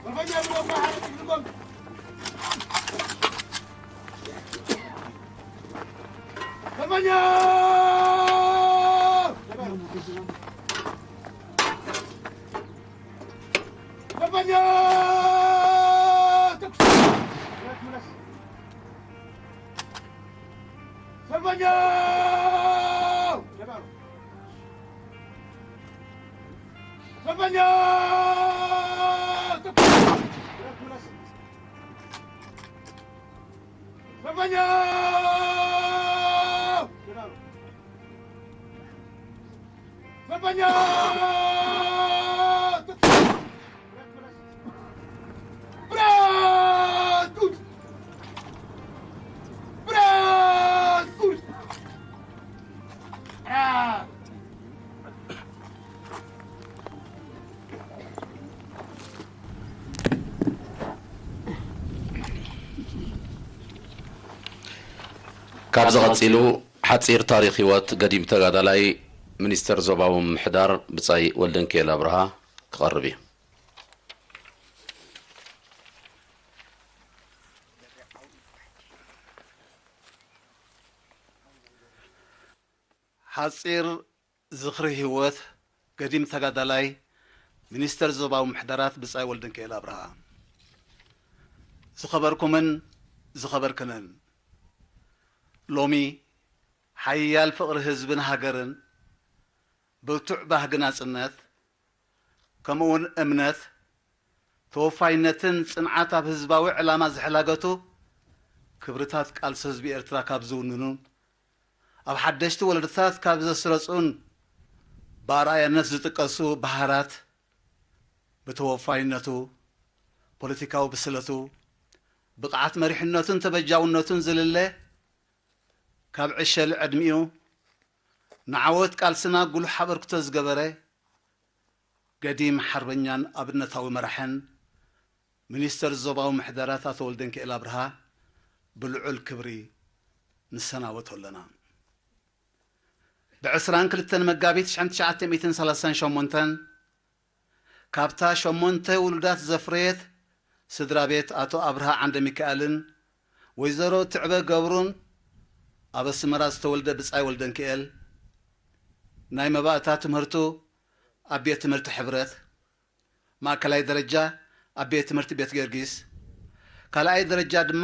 ሰልፈኛ ብለው ሓረጥ ይግርመም። ሰልፈኛ! ሰልፈኛ! ተኩስ! ሰልፈኛ! ሰልፈኛ! ሰልፈኛ! ሰልፈኛ! ብረት! ብረት! ካብዚ ቀጺሉ ሓጺር ታሪኽ ህይወት ገዲም ተጋዳላይ ሚኒስተር ዞባዊ ምምሕዳር ብጻይ ወልደንኪኤል ኣብርሃ ክቐርብ እዩ። ሓጺር ዝኽሪ ህይወት ገዲም ተጋዳላይ ሚኒስተር ዞባዊ ምሕደራት ብጻይ ወልደንኪኤል ኣብርሃ። ዝኸበርኩምን ዝኸበርክንን፣ ሎሚ ሓያል ፍቕሪ ህዝብን ሃገርን ብርቱዕ ባህጊ ናጽነት ከምኡውን እምነት፣ ተወፋይነትን ጽንዓት ኣብ ህዝባዊ ዕላማ ዝሕላገቱ ክብርታት ቃልሲ ህዝቢ ኤርትራ ካብ ዝውንኑን ኣብ ሓደሽቲ ወለዶታት ካብ ዘስረጹን ብኣርኣያነት ዝጥቀሱ በሃራት ብተወፋይነቱ፣ ፖለቲካዊ ብስለቱ፣ ብቕዓት መሪሕነቱን ተበጃውነቱን ዝልለ ካብ ዕሸል ዕድሚኡ ንዓወት ቃልስና ጉሉሕ ኣበርክቶ ዝገበረ ገዲም ሓርበኛን ኣብነታዊ መራሕን ሚኒስተር ዞባዊ ምሕደራት ኣቶ ወልደንኪኤል ኣብርሃ ብልዑል ክብሪ ንሰናበቶ ኣለና። ብ ዕስራን ክልተን መጋቢት ሽሕን ትሽዓተ ሚእትን ሰላሳን ሸሞንተን ካብታ ሸሞንተ ውሉዳት ዘፍረየት ስድራ ቤት ኣቶ ኣብርሃ ዓንደሚካኤልን ወይዘሮ ትዕበ ገብሩን ኣብ ኣስመራ ዝተወልደ ብጻይ ወልደንኪኤል ናይ መባእታ ትምህርቱ ኣብ ቤት ትምህርቲ ሕብረት፣ ማእከላይ ደረጃ ኣብ ቤት ትምህርቲ ቤት ጊዮርጊስ፣ ካልኣይ ደረጃ ድማ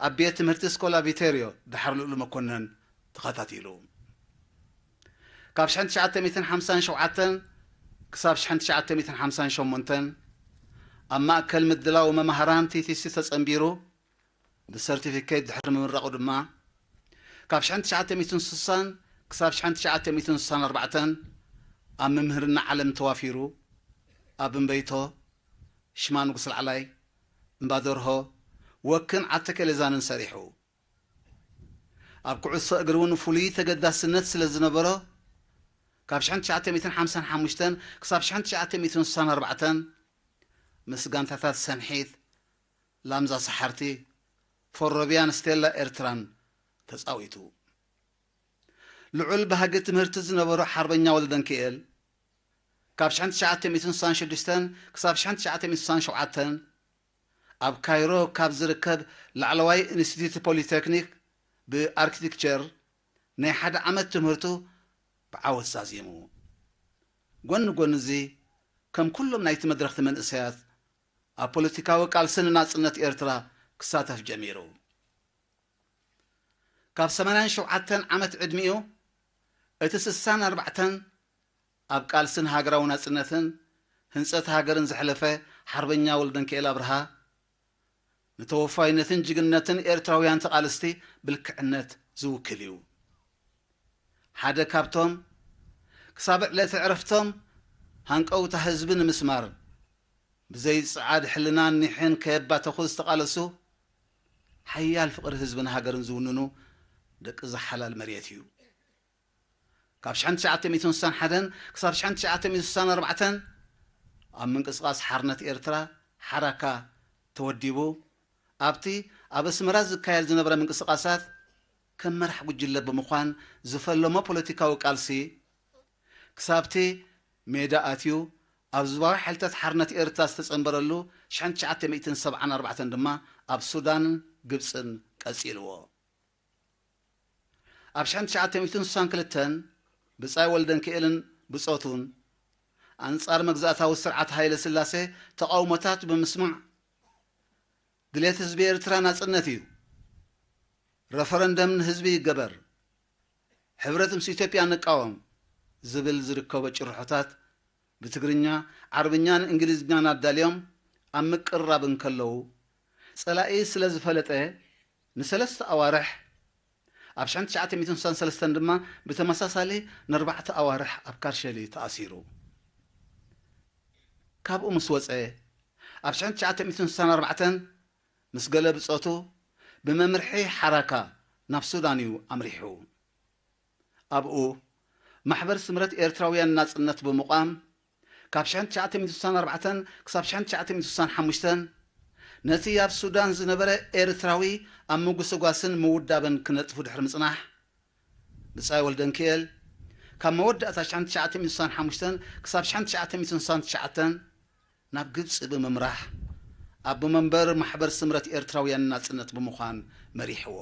ኣብ ቤት ትምህርቲ ስኮላ ቪተርዮ ድሓር ልኡል መኮነን ተኸታቲሉ። ካብ ሽሕን ትሽዓተ ሚእትን ሓምሳን ሸውዓተን ክሳብ ሽሕን ትሽዓተ ሚእትን ሓምሳን ሸሞንተን ኣብ ማእከል ምድላው መማህራን ቲቲሲ ተጸንቢሩ ብሰርቲፊኬት ድሕሪ ምምራቑ ድማ ካብ ሽሕን ትሽዓተ ሚእትን ስሳን ክሳብ ሽሕን ትሽዓተ ሚእትን ስሳን ኣርባዕተን ኣብ ምምህርና ዓለም ተዋፊሩ ኣብ እምበይቶ፣ ሽማ ንጉስ ላዕላይ፣ እምባደርሆ፣ ወክን ዓተከሌዛንን ሰሪሑ። ኣብ ኩዕሶ እግሪ እውን ፍሉይ ተገዳስነት ስለ ዝነበሮ ካብ ሽሕን ትሽዓተ ሚእትን ሓምሳን ሓሙሽተን ክሳብ ሽሕን ትሽዓተ ሚእትን ስሳን ኣርባዕተን ምስ ጋንታታት ሰንሒት፣ ላምዛ ሰሓርቲ፣ ፎሮቢያን ስቴላ ኤርትራን ተጻዊቱ። ልዑል ባህጊ ትምህርቲ ዝነበሮ ሓርበኛ ወልደንኪኤል ካብ ሽሕን ትሽዓተ ሚእትን ስሳን ሽዱሽተን ክሳብ ሽሕን ትሽዓተ ሚእትን ስሳን ሸውዓተን ኣብ ካይሮ ካብ ዝርከብ ላዕለዋይ ኢንስቲትዩት ፖሊቴክኒክ ብኣርኪቴክቸር ናይ ሓደ ዓመት ትምህርቱ ብዓወት ዛዚሙ። ጎኒ ጎኒ እዚ ከም ኩሎም ናይቲ መድረኽቲ መንእሰያት ኣብ ፖለቲካዊ ቃልሲ ንናጽነት ኤርትራ ክሳተፍ ጀሚሩ። ካብ ሰማንያን ሸውዓተን ዓመት ዕድሚኡ እቲ ስሳን ኣርባዕተን ኣብ ቃልስን ሃገራዊ ናጽነትን ህንጸት ሃገርን ዘሕለፈ ሓርበኛ ወልደንኪኤል ኣብርሃ ንተወፋይነትን ጅግንነትን ኤርትራውያን ተቓለስቲ ብልክዕነት ዝውክል እዩ። ሓደ ካብቶም ክሳብ ዕለተ ዕረፍቶም ሃንቀውታ ህዝቢ ንምስማር ብዘይ ጽዓድ ሕልናን ኒሕን ከየባተኹ ዝተቓለሱ ሓያል ፍቕሪ ህዝብን ሃገርን ዝውንኑ ደቂ እዛ ሓላል መሬት እዩ። ካብ ሽሕን ትሽዓተ ሚእትን ስሳን ሓደን ክሳብ ሽሕን ትሽዓተ ሚእትን ስሳን ኣርባዕተን ኣብ ምንቅስቓስ ሓርነት ኤርትራ ሓራካ ተወዲቡ ኣብቲ ኣብ ኣስመራ ዝካየድ ዝነበረ ምንቅስቓሳት ከም መራሕ ጉጅለ ብምዃን ዝፈለሞ ፖለቲካዊ ቃልሲ ክሳብቲ ሜዳ ኣትዩ ኣብ ህዝባዊ ሓይልታት ሓርነት ኤርትራ ዝተጸንበረሉ ሽሕን ትሽዓተ ሚእትን ሰብዓን ኣርባዕተን ድማ ኣብ ሱዳንን ግብጽን ቀጺልዎ። ኣብ ሽሕን ትሽዓተ ሚእትን ስሳን ክልተን ብጻይ ወልደንኪኤልን ብጾቱን ኣንጻር መግዛእታዊ ስርዓት ሃይለ ስላሴ ተቓውሞታት ብምስማዕ፣ ድሌት ህዝቢ ኤርትራ ናጽነት እዩ፣ ረፈረንደም ንህዝቢ ይገበር፣ ሕብረት ምስ ኢትዮጵያ ንቃወም ዝብል ዝርከቦ ጭርሖታት ብትግርኛ፣ ዓርብኛን እንግሊዝኛን ኣዳልዮም ኣብ ምቅርራብ እንከለዉ፣ ጸላኢ ስለ ዝፈለጠ ንሰለስተ ኣዋርሕ፣ ኣብ ሽሕን ትሽዓተ ሚእትን ስሳን ሰለስተን ድማ ብተመሳሳሊ ንኣርባዕተ ኣዋርሕ ኣብ ካርሸሊ ተኣሲሩ። ካብኡ ምስ ወጸ፣ ኣብ ሽሕን ትሽዓተ ሚእትን ስሳን ኣርባዕተን ምስ ገለ ብጾቱ ብመምርሒ ሓራካ ናብ ሱዳን እዩ ኣምሪሑ። ኣብኡ ማሕበር ስምረት ኤርትራውያን ናጽነት ብምቋም፣ ካብ ሽሕን ትሽዓተ ሚእትን ስሳን ኣርባዕተን ክሳብ ሽሕን ትሽዓተ ሚእትን ስሳን ሓሙሽተን ነቲ ኣብ ሱዳን ዝነበረ ኤርትራዊ ኣብ ምጉስጓስን ምውዳብን ክነጥፉ ድሕሪ ምጽናሕ፣ ብጻይ ወልደንኪኤል ካብ መወዳእታ ሽሕን ትሽዓተ ሚእትን ስሳን ሓሙሽተን ክሳብ ሽሕን ትሽዓተ ሚእትን ስሳን ትሽዓተን ናብ ግብጺ ብምምራሕ፣ ኣቦ መንበር ማሕበር ስምረት ኤርትራውያን ናጽነት ብምዃን መሪሕዎ።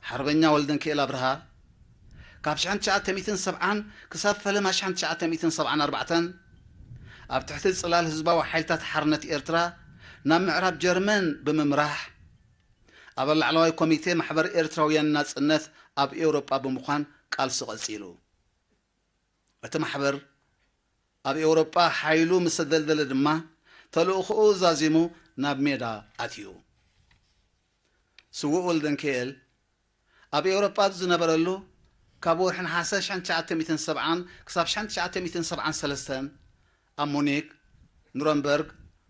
ሓርበኛ ወልደንኪኤል ኣብርሃ፣ ካብ ሽሕን ትሽዓተ ሚእትን ሰብዓን ክሳብ ፈለማ ሽሕን ትሽዓተ ሚእትን ሰብዓን ኣርባዕተን ኣብ ትሕቲ ጽላል ህዝባዊ ሓይልታት ሓርነት ኤርትራ ናብ ምዕራብ ጀርመን ብምምራሕ፣ ኣባል ላዕለዋይ ኮሚቴ ማሕበር ኤርትራውያን ናጽነት ኣብ ኤውሮጳ ብምዃን ቃልሱ ቀጺሉ። እቲ ማሕበር ኣብ ኤውሮጳ ሓይሉ ምስ ተደልደለ ድማ፣ ተልእኾኡ ዛዚሙ ናብ ሜዳ ኣትዩ። ስዉእ ወልደንኪኤል ኣብ ኤውሮጳ ኣብ ዝነበረሉ፣ ካብ ወርሒ ነሓሰ ሽሕን ትሽዓተ ሚእትን ሰብዓን ክሳብ ሽሕን ትሽዓተ ሚእትን ሰብዓን ሰለስተን ኣብ ሙኒክ፣ ኑረምበርግ፣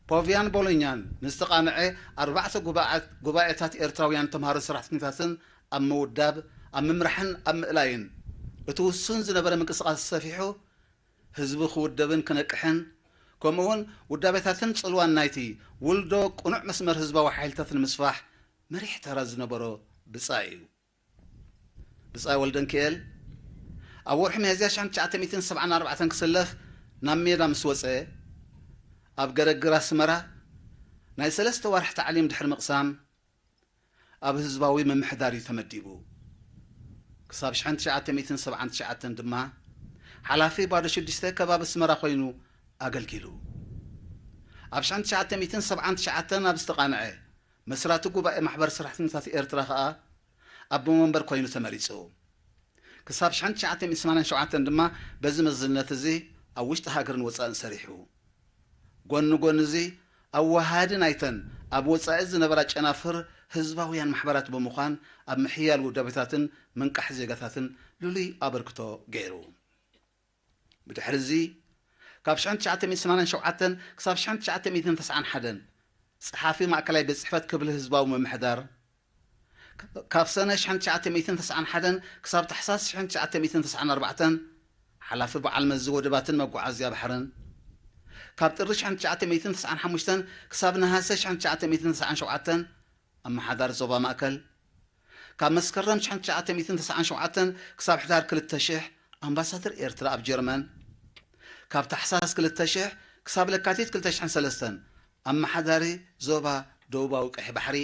ፖቪያን ቦሎኛን ንዝተቓንዐ ኣርባዕተ ጉባኤ-፣ ጉባኤታት ኤርትራውያን ተምሃሮ ሰራሕተኛታትን ኣብ ምውዳብ፣ ኣብ ምምራሕን ኣብ ምእላይን እቲ ውሱን ዝነበረ ምንቅስቓስ ሰፊሑ፣ ህዝቢ ክውደብን ክነቅሕን፣ ከምኡውን ውዳቤታትን ጽልዋን ናይቲ ውልዶ ቅኑዕ መስመር ህዝባዊ ሓይልታት ንምስፋሕ መሪሕ ተራ ዝነበሮ ብጻይ እዩ። ብጻይ ወልደንኪኤል ኣብ ወርሒ ሚያዝያ ሽሕን ትሽዓተ ሚእትን ሰብዓን ኣርባዕተን ክስለፍ ናብ ሜዳ ምስ ወጸ፣ ኣብ ገረግር ኣስመራ ናይ ሰለስተ ዋርሕ ታዕሊም ድሕሪ ምቕሳም፣ ኣብ ህዝባዊ ምምሕዳር እዩ ተመዲቡ። ክሳብ ሽሕን ትሽዓተ ሚእትን ሰብዓን ትሽዓተን ድማ ሓላፊ ባዶ ሽዱሽተ ከባቢ ኣስመራ ኮይኑ ኣገልጊሉ። ኣብ ሽሕን ትሽዓተ ሚእትን ሰብዓን ትሽዓተን ኣብ ዝተቓንዐ መስራቲ ጉባኤ ማሕበር ሰራሕተኛታት ኤርትራ ከኣ ኣቦ መንበር ኮይኑ ተመሪጹ። ክሳብ ሽሕን ትሽዓተ ሚእትን ሰማንያን ሸውዓተን ድማ በዚ መዝነት እዚ ኣብ ውሽጢ ሃገርን ወጻእን ሰሪሑ። ጎኒ ጎኒ እዚ፣ ኣወሃሃዲ ናይተን ኣብ ወጻኢ ዝነበራ ጨናፍር ህዝባውያን ማሕበራት ብምዃን፣ ኣብ ምሕያል ውዳቤታትን ምንቃሕ ዜጋታትን ልሉይ ኣበርክቶ ገይሩ። ብድሕሪ እዚ፣ ካብ ሽሕን ትሽዓተ ሚእትን ሰማንያን ሸውዓተን ክሳብ ሽሕን ትሽዓተ ሚእትን ተስዓን ሓደን ጸሓፊ ማእከላይ ቤት ጽሕፈት ክፍሊ ህዝባዊ ምምሕዳር፣ ካብ ሰነ ሽሕን ትሽዓተ ሚእትን ተስዓን ሓደን ክሳብ ታሕሳስ ሽሕን ትሽዓተ ሚእትን ተስዓን ኣርባዕተን ሓላፊ በዓል መዚ ወደባትን መጓዓዝያ ባሕርን፣ ካብ ጥሪ ሽሕን ትሽዓተ ሚእትን ተስዓን ሓሙሽተን ክሳብ ነሃሰ ሽሕን ትሽዓተ ሚእትን ተስዓን ሸውዓተን ኣመሓዳሪ ዞባ ማእከል፣ ካብ መስከረም ሽሕን ትሽዓተ ሚእትን ተስዓን ሸውዓተን ክሳብ ሕዳር ክልተ ሽሕ ኣምባሳደር ኤርትራ ኣብ ጀርመን፣ ካብ ታሕሳስ ክልተ ሽሕ ክሳብ ለካቲት ክልተ ሽሕን ሰለስተን ኣመሓዳሪ ዞባ ደቡባዊ ቀይሕ ባሕሪ፣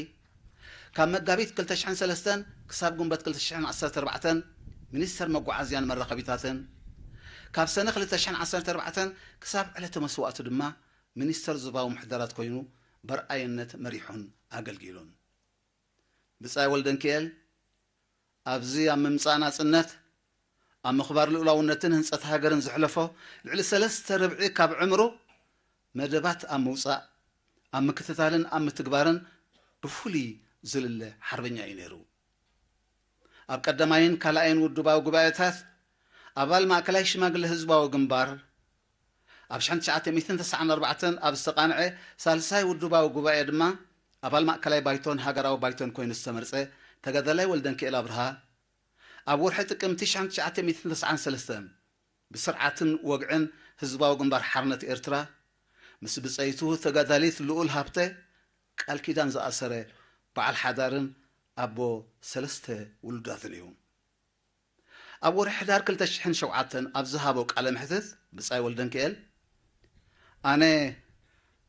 ካብ መጋቢት ክልተ ሽሕን ሰለስተን ክሳብ ግንቦት ክልተ ሽሕን ዓሰርተ ኣርባዕተን ሚኒስተር መጓዓዝያን መራኸቢታትን፣ ካብ ሰነ ክልተ ሽሕን ዓሰርተ ኣርባዕተን ክሳብ ዕለተ መስዋእቱ ድማ ሚኒስተር ዞባዊ ምሕደራት ኮይኑ በርኣይነት መሪሑን ኣገልጊሉን። ብጻይ ወልደንኪኤል ኣብዚ ኣብ ምምጻእ ናጽነት፣ ኣብ ምኽባር ልኡላውነትን ህንጸት ሃገርን ዘሕለፎ ልዕሊ ሰለስተ ርብዒ ካብ ዕምሩ መደባት ኣብ ምውጻእ፣ ኣብ ምክትታልን ኣብ ምትግባርን ብፍሉይ ዝልለ ሓርበኛ እዩ ነይሩ። ኣብ ቀዳማይን ካልኣይን ውድባዊ ጉባኤታት ኣባል ማእከላይ ሽማግለ ህዝባዊ ግንባር፣ ኣብ ሽሕን ትሽዓተ ሚእትን ተስዓን ኣርባዕተን ኣብ ዝተቓንዐ ሳልሳይ ውድባዊ ጉባኤ ድማ ኣባል ማእከላይ ባይቶን ሃገራዊ ባይቶን ኮይኑ ዝተመርጸ ተጋዳላይ ወልደንኪኤል ኣብርሃ፣ ኣብ ወርሒ ጥቅምቲ ሽሕን ትሽዓተ ሚእትን ተስዓን ሰለስተን ብስርዓትን ወግዕን ህዝባዊ ግንባር ሓርነት ኤርትራ ምስ ብጸይቱ ተጋዳሊት ልኡል ሃብተ ቃል ኪዳን ዝኣሰረ በዓል ሓዳርን ኣቦ ሰለስተ ውሉዳትን እዩ። ኣብ ወርሒ ሕዳር ክልተ ሽሕን ሸውዓተን ኣብ ዝሃቦ ቃለ መሕትት ብጻይ ወልደንኪኤል፣ ኣነ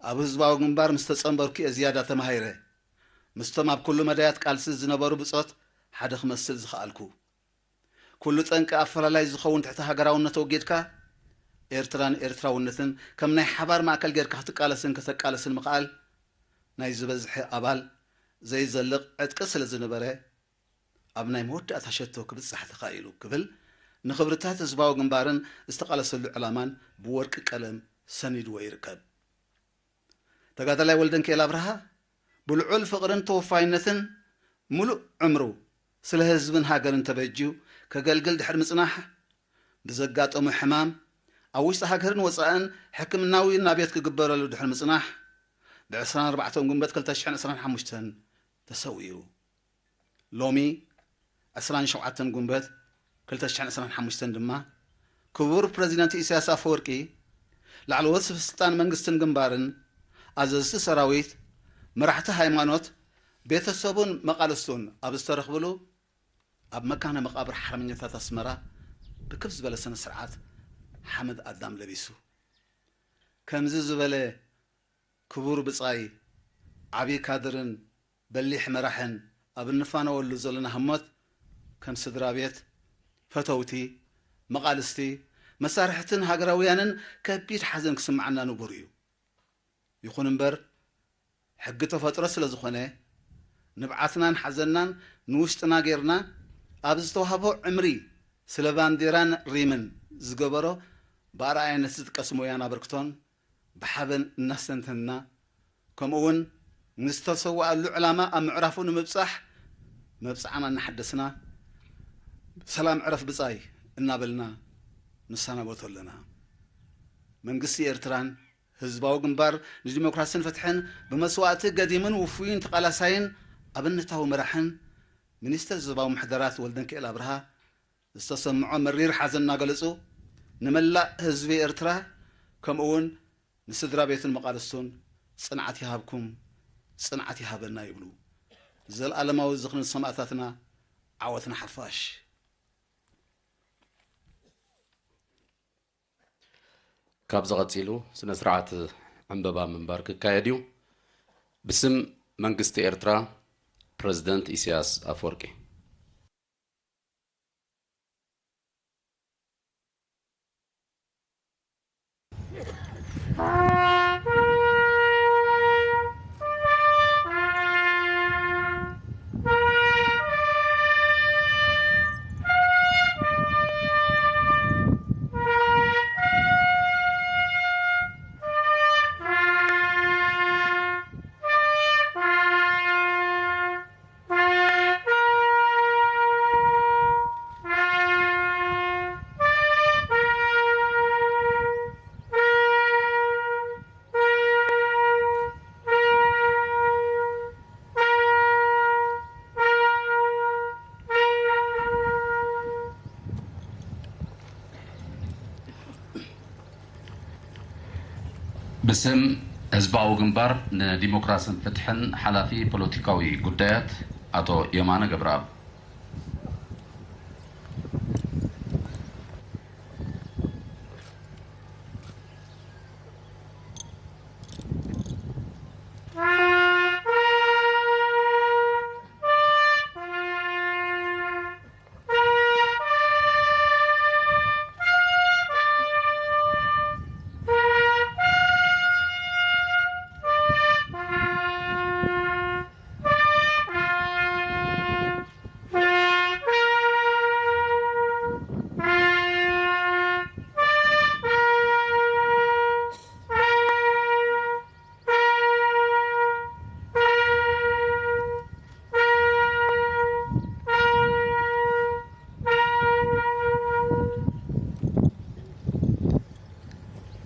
ኣብ ህዝባዊ ግንባር ምስ ተጸንበርኩ እየ ዝያዳ ተማሂረ። ምስቶም ኣብ ኩሉ መዳያት ቃልሲ ዝነበሩ ብጾት ሓደ ክመስል ዝኸኣልኩ። ኩሉ ጠንቂ ኣፈላላይ ዝኸውን ትሕቲ ሃገራውነት ኣወጊድካ፣ ኤርትራን ኤርትራውነትን ከም ናይ ሓባር ማእከል ጌርካ ክትቃለስን ከተቃለስን ምኽኣል፣ ናይ ዝበዝሐ ኣባል ዘይዘልቕ ዕጥቂ ስለ ዝነበረ፣ ኣብ ናይ መወዳእታ ሸቶ ክብጻሕ ተኻኢሉ ክብል ንኽብርታት ህዝባዊ ግንባርን ዝተቓለሰሉ ዕላማን ብወርቂ ቀለም ሰኒድዎ ይርከብ። ተጋዳላይ ወልደንኪኤል ኣብርሃ ብልዑል ፍቕርን ተወፋይነትን ምሉእ ዕምሩ ስለ ህዝብን ሃገርን ተበጅዩ ከገልግል ድሕሪ ምጽናሕ፣ ብዘጋጠሙ ሕማም ኣብ ውሽጢ ሃገርን ወጻእን ሕክምናዊ ናብየት ክግበረሉ ድሕሪ ምጽናሕ፣ ብ ዕስራን ኣርባዕተን ጉንበት ክልተ ሽሕን ዕስራን ሓሙሽተን ተሰዊኡ። ሎሚ ዕስራን ሸውዓተን ጉንበት ክልተ ሽሕን ዕስራን ሓሙሽተን ድማ ክቡር ፕረዚደንት ኢሳያስ ኣፈወርቂ፣ ላዕለዎት ስልጣን መንግስትን ግንባርን፣ ኣዘዝቲ ሰራዊት፣ መራሕቲ ሃይማኖት፣ ቤተሰቡን መቓልስቱን ኣብ ዝተረኽብሉ፣ ኣብ መካነ መቓብር ሓርበኛታት ኣስመራ ብክብ ዝበለ ስነ ስርዓት ሓመድ ኣዳም ለቢሱ። ከምዚ ዝበለ ክቡር ብጻይ፣ ዓቢ ካድርን በሊሕ መራሕን ኣብ እንፋነወሉ ዘለና ህሞት፣ ከም ስድራ ቤት፣ ፈተውቲ፣ መቓልስቲ፣ መሳርሕትን ሃገራውያንን ከቢድ ሓዘን ክስምዓና ንቡር እዩ። ይኹን እምበር፣ ሕጊ ተፈጥሮ ስለ ዝኾነ፣ ንብዓትናን ሓዘንናን ንውሽጥና ጌርና፣ ኣብ ዝተዋህቦ ዕምሪ ስለ ባንዴራን ሪምን ዝገበሮ ብኣርኣያነት ዝጥቀስ ሞያን ኣበርክቶን ብሓበን እናስተንተንና፣ ከምኡ እውን ንዝተሰውኣሉ ዕላማ ኣብ ምዕራፉ ንምብጻሕ መብጽዓና እናሓደስና፣ ሰላም ዕረፍ ብጻይ እናበልና ንሰናበቶ ኣለና። መንግስቲ ኤርትራን ህዝባዊ ግንባር ንዲሞክራስን ፍትሕን ብመስዋእቲ ገዲምን ውፉይን ተቓላሳይን ኣብነታዊ መራሕን ሚኒስተር ዞባዊ ምሕደራት ወልደንኪኤል ኣብርሃ ዝተሰምዖ መሪር ሓዘን እናገለጹ፣ ንመላእ ህዝቢ ኤርትራ ከምኡ እውን ንስድራ ቤቱን መቓልስቱን ጽንዓት ይሃብኩም፣ ጽንዓት ይሃበና ይብሉ። ዘልኣለማዊ ዝኽሪ ንሰማእታትና፣ ዓወት ንሓፋሽ። ካብዚ ቀጺሉ ስነ ስርዓት ዕምበባ ምንባር ክካየድ እዩ። ብስም መንግስቲ ኤርትራ፣ ፕረዚደንት ኢሳያስ ኣፈወርቂ። ብስም ህዝባዊ ግንባር ንዲሞክራስን ፍትሕን ሓላፊ ፖለቲካዊ ጉዳያት ኣቶ የማነ ገብረኣብ።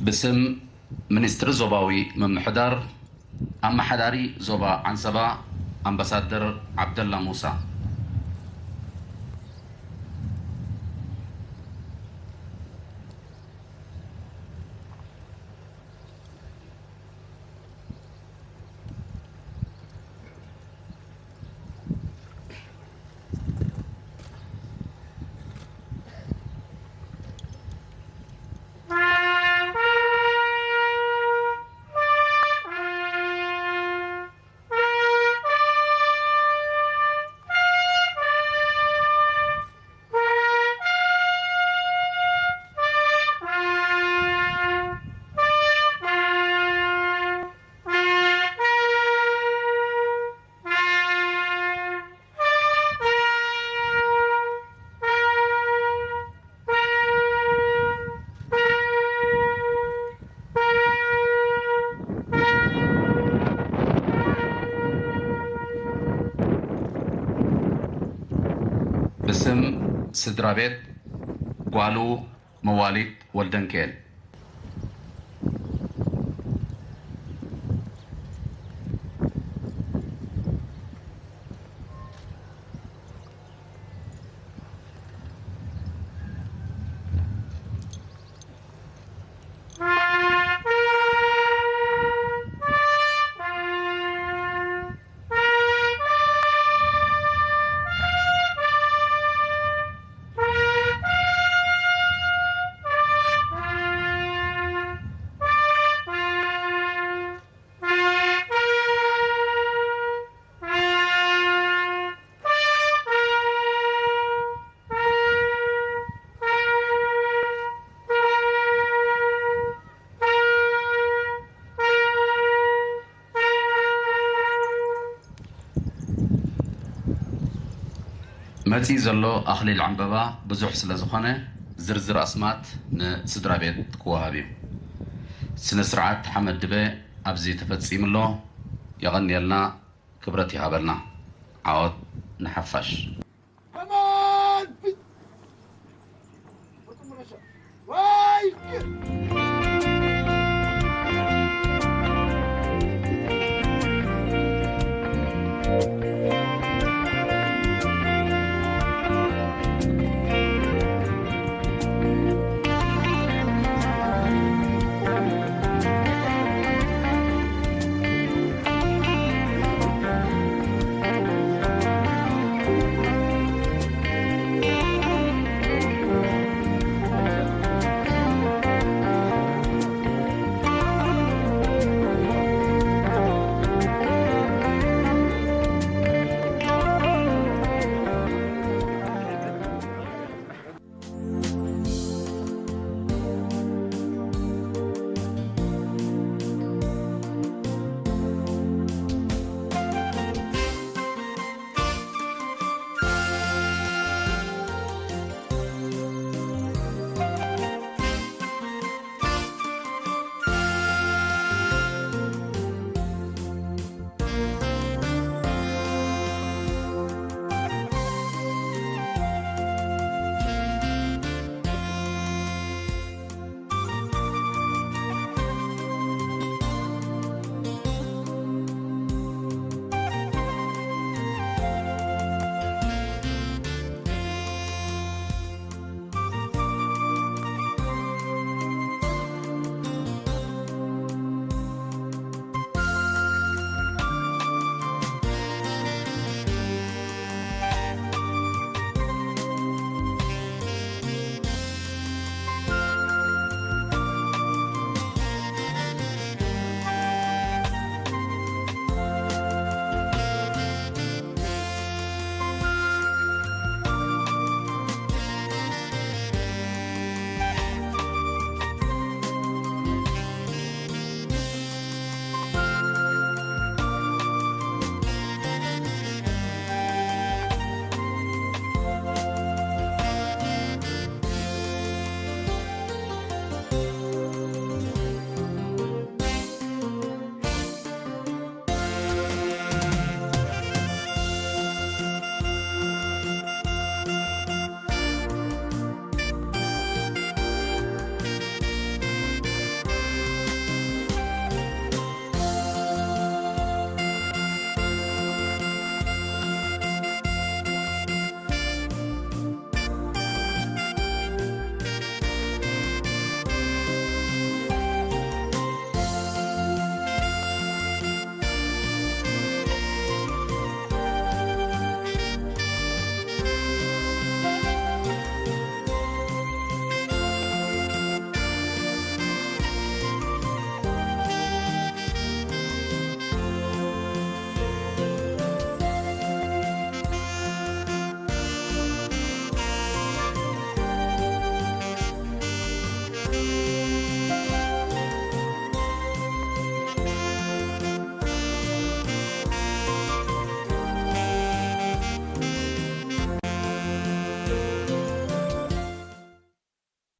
ብስም ሚኒስትሪ ዞባዊ ምምሕዳር፣ ኣመሓዳሪ ዞባ ዓንሰባ ኣምባሳደር ዓብደላ ሙሳ። ስድራ ቤት ጓሉ መዋሊት ወልደንኬል። መጺኡ ዘሎ ኣኽሊል ዕምበባ ብዙሕ ስለ ዝኾነ፣ ዝርዝር ኣስማት ንስድራ ቤት ክወሃብ እዩ። ስነ ስርዓት ሓመድ ድበ ኣብዚ ተፈጺሙ ኣሎ። የቐንየልና፣ ክብረት ይሃበልና። ዓወት ንሓፋሽ።